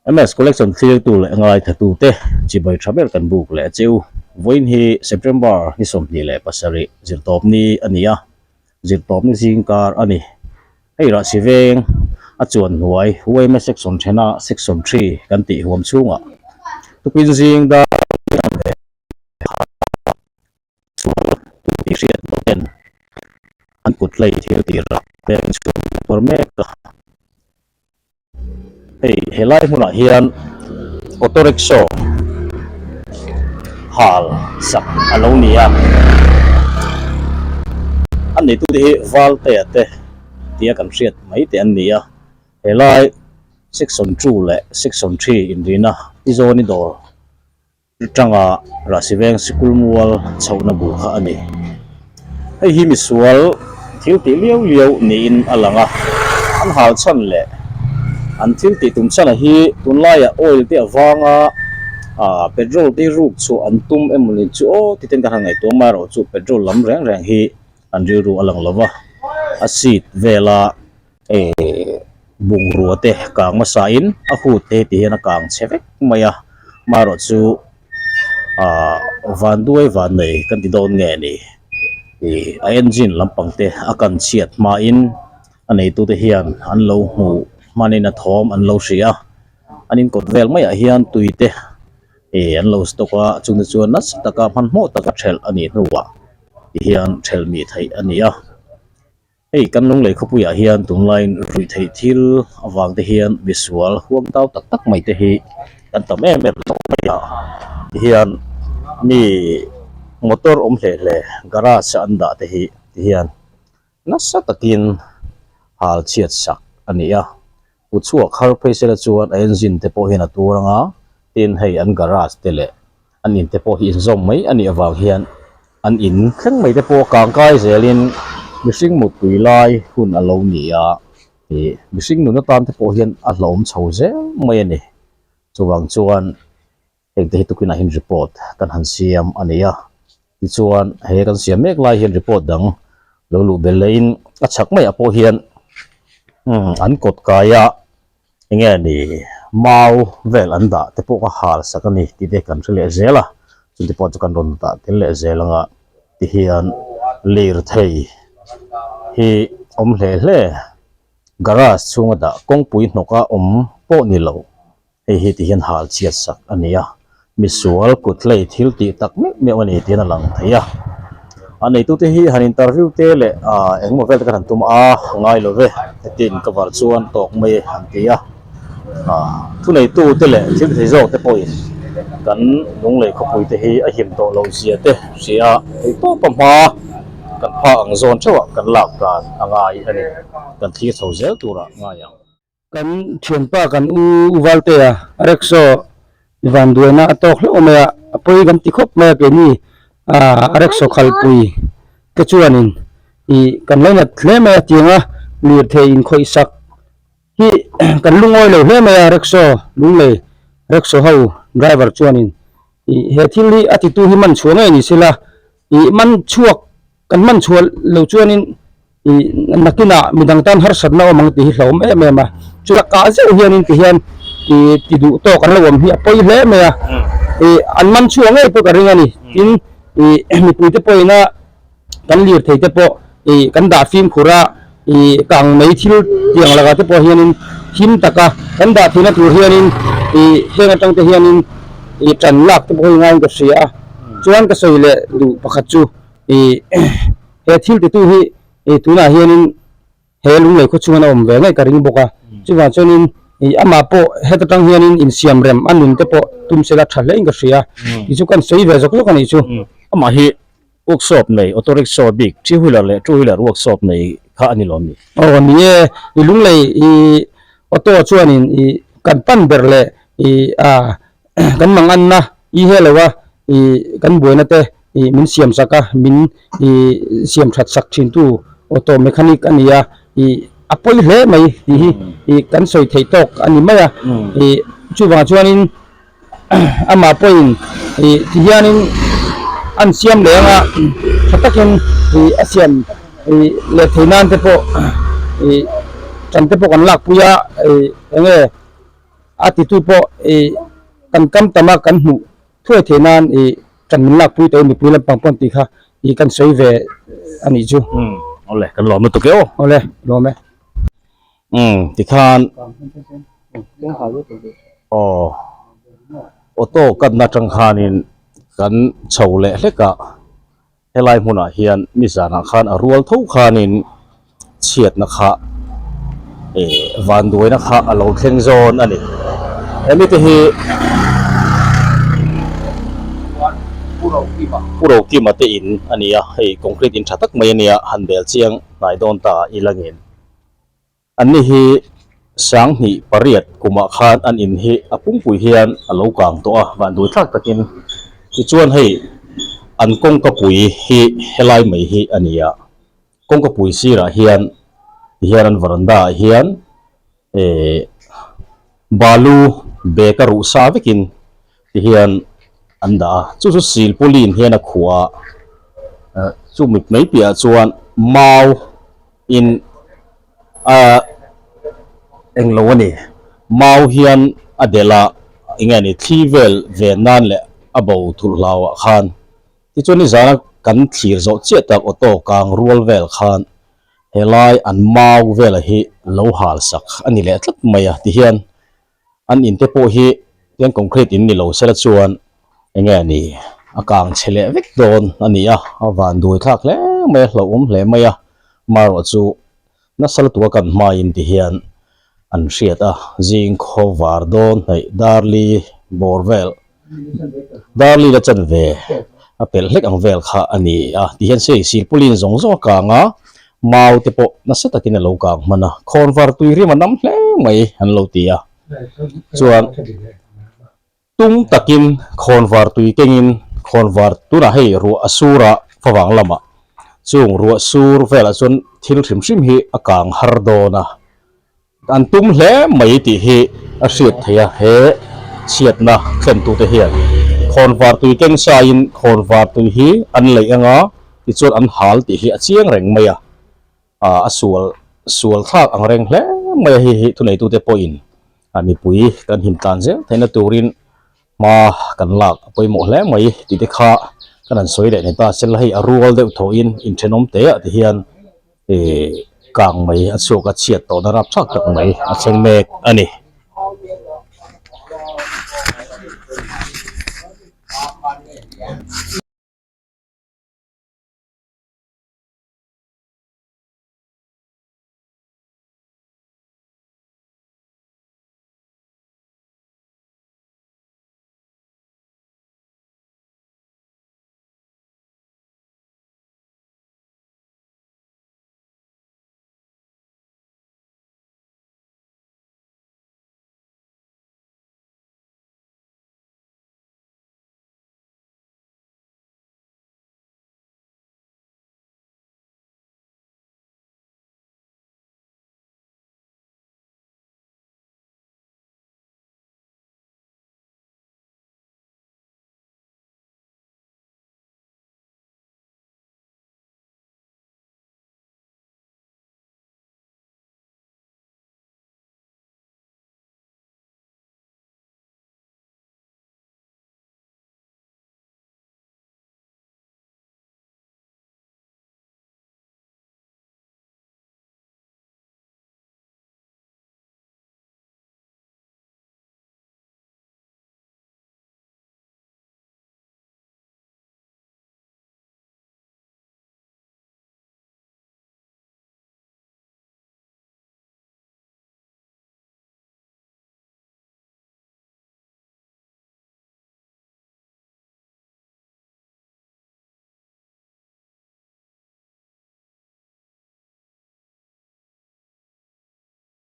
MS Collection thlirtu leh ngaithlatute chibai tha ber kan buk leh a cheu. Vawiin hi September ni 27 zirtawpni a ni a, zirtawpni zingkar a ni. Hei Rahsi veng a chuan hnuai yma section thena section three kan tih huam chhungah tukin zing dar Sual tu tih hriat loh ten an kut hlei thil tih rah pek chhung tur mek a. Hei helai hmunah hian auto rickshaw hal sak a lo ni a, a neitute hi Valtea te tia kan hriat mai te an ni a, helai section two leh section three inrina Pi Zawni dawr. Tanga Rahsiveng sikul mual chhohna bul kha a ni. Hei hi misual thil tih liau liau niin a lang a, an hal chhan leh an thil tih tum chhan a hi tunlaiah oil te avanga ah petrol te hi ruk chhuah an tum emaw ni chu aw ti ten ka han ngaihtuah amaherawh chu petrol lam reng reng hi an rilru a lang lo va, a seat vela. Ehh bungrua te kang hmasa in a hut te ti hian a kang chhe vek mai a amaherawh chu ahh vanduai van nei kan ti dawn nge ni ih a engine lampang te a kan chhiat hma in a neitu te hian an lo hmuh hmanin a thawm an lo hria a an inkawt vel maiah hian tui te ih an lo stock a chungte chuan nasa taka hmanhmawh taka thelh a nih hnuah ti hian thelh mih theih a ni a. Hei kan Lunglei khawpuiah hian tunlaiin ruih theih thil avang te hian misual huam tau tak tak mai te hi kan tam em em tawh mai a tihian mi motor awm hle hle garage a an dah te hi tihian nasa takin hal chhiat sak a ni a kut chhuak har phei sela chuan a engine te pawh hian a tur anga tin hei an garage te leh an in te pawh hi inzawm mai a nih avang hian an in thleng mai te pawh kang kai zelin mihring mutpui lai hun a lo ni a ih mihring nun atan te pawh hian a hlawm chho zel mai a ni chuvang chuan heng te hi tukinah hian report kan han siam a ni a tichuan he kan siam mek lai hian report dang lo luh belh lehin a chhak maiah pawh hian umm an kawt kaia. Enge ni mau vel an dah te pawh ka hal sak a ni tih te kan hre leh zel a chute pawh chu kan rawn dah tel leh zel anga ti hian lirthei hi awm hle hle garage chhunga dah kawngpui hnawka awm pawh ni lo hei hi ti hian hal chhiat sak a ni a. Misual kut hlei thil tih tak meuh meuh a ni tiin a lang thei a. A neitute hi han interview te leh ah engemaw vel te khan han tum a ngai lo ve hetin cover chuan tawk mai an ti a. Ah thuneitu te leh thil thei zawk te pawhin kan Lunglei khawpui te hi a him tawh loh zia te hria theihtawpa hma kan pha ang zawn theuhah kan lak dan a ngai a ni. Kan thlir chho zel turah ngai ang. Kan thianpa kan u Valtea rickshaw vanduaina a tawk hlauh mai a, a pawi kan ti khawp mai a keini a rickshaw khalpui te chuanin ih kan lo nat hle mai a tiang a lirthei inkhawih sak hi kan lungawi lo hle mai a rickshaw lunglei rickshaw ho driver chuanin ih he thil hi a titu hi man chhuah ngei ni sela ih man chhuak kan man chhuah lo chuanin ih nakinah midang tan harsatna awm ang tih hi hlauhawm em em a chula kah zeuh hianin ti hian ih ti duh tawk an lo awm hi a pawi hle mai a ih an man chhuah ngei pawh ka ring a ni tin ih mipui te pawhin a kan lirthei te pawh ih kan dah fimkhur a ih kang mai thil tiang lakah te pawh hianin him taka kan dah theihna tur hianin ih heng atang te hianin ih tan lak te pawh hi ngaiin ka hria a chuan ka sawi leh duh pakhat chu ih he thil titu hi ih tunah hianin he lunglei khaw chhunga awm ve ngei ka ring bawk a chuvang chuanin ih amah pawh heta tang hianin insiam rem a nun te pawh tum sela tha hlein ka hria tih chu kan sawi ve zawk zawk a nih chu. Amah hi workshop nei auto rickshaw bik three wheeler leh two wheeler workshop nei kha a ni lawm ni? Aw ni e, i lunglei ih auto chuanin ih kan pan ber leh ih ah kan manganna i he lo a ih kan buaina te ih min siam sak a min ih siam that sak thin tu auto mechanic a ni a ih a pawi hle mai tih hi ih kan sawi theih tawk a ni mai a ih chuvang chuanin amah pawhin ih ti hianin an siam leh anga tha takin ih a siam ih leh thei nan te pawh ih tan te pawh kan lakpui a ih eng nge. a titu pawh ih kan kam tam a kan hmuh thuai theih nan ih ṭan min lakpui tawh mipui lampang pawn tih kha ih kan sawi ve a nih chu. Umm awle kan lawm lutuk e aw. Awle lawm e. Umm tikhan aw auto katna atang khanin kan chho leh hlek a. Helai hmunah hian nizanah khan a rual tho khanin chhiatna kha eh vanduaina kha a lo thleng zawn a ni. Hemi te hi Pu Rokima te in a ni a, hei concrete in tha tak mai a nia, han bel chiang hnai dawn ta ilangin. Anni hi sanghnih pariat kumah khan an in hi a pumpui hian a lo kang tawh a, vanduai thlak takin. Tichuan hei an kawngkapui hi helai mai hi a ni a, kawngkapui sirah hian tihian an veranda ah hian ehh balu bag a ruh sa vekin tihian an dah a, chu chu silpauline hian a khuah a, eh chu mit mai piahah chuan mau in a englo a ni mau hian a delh a eng nge ni thli vel ve nan leh a bo thulh hlau ah khan tichuan nizana kan thlir zawh chiah tak auto kang rual vel khan helai an mau vela hi lo hal sak a ni leh tlat mai a tihian An in te pawh hi tiang concrete in ni lo sela chuan eng nge ni a kang chhe leh vek dawn a ni a, a van duai thlak hle mai a, hlauhawm hle mai a, amaherawh chu nasa lutuk a kan hmain ti hian an hriat a, zing khaw var dawn hnaih darli bawr vel darli la chan ve a pelh hlek ang vel kha a ni a, ti hian sei silpauline zawng zawng a kang a. Mau te pawh nasa takin a lo kang hman a, khawnvar tui rim a nam hle mai an lo ti a. Chuan tum takin khawnvar tui kengin khawnvar tunah hei ruah a sur a favang lamah chung ruah sur velah chuan thil hrim hrim hi a kang har dawn a. An tum hle mai tih hi a hriat theih a, he chhiatna thlentute hian khawnvar tui keng saiin khawnvar tui hi an leih anga tichuan an hal tih hi a chiang reng mai a, ah a sual sual thlak ang reng hle mai a, hei hi thuneitute pawhin ah mipui kan him tlan zel theihna turin hma kan lak a pawimawh hle mai tih te kha kan han sawi leh ni ta sela hei a rual deuh thawhin inthenawm te ah te hian Ih kang mai a chhuak a chhiat tawhna rap thlak tak mai a thleng mek a ni.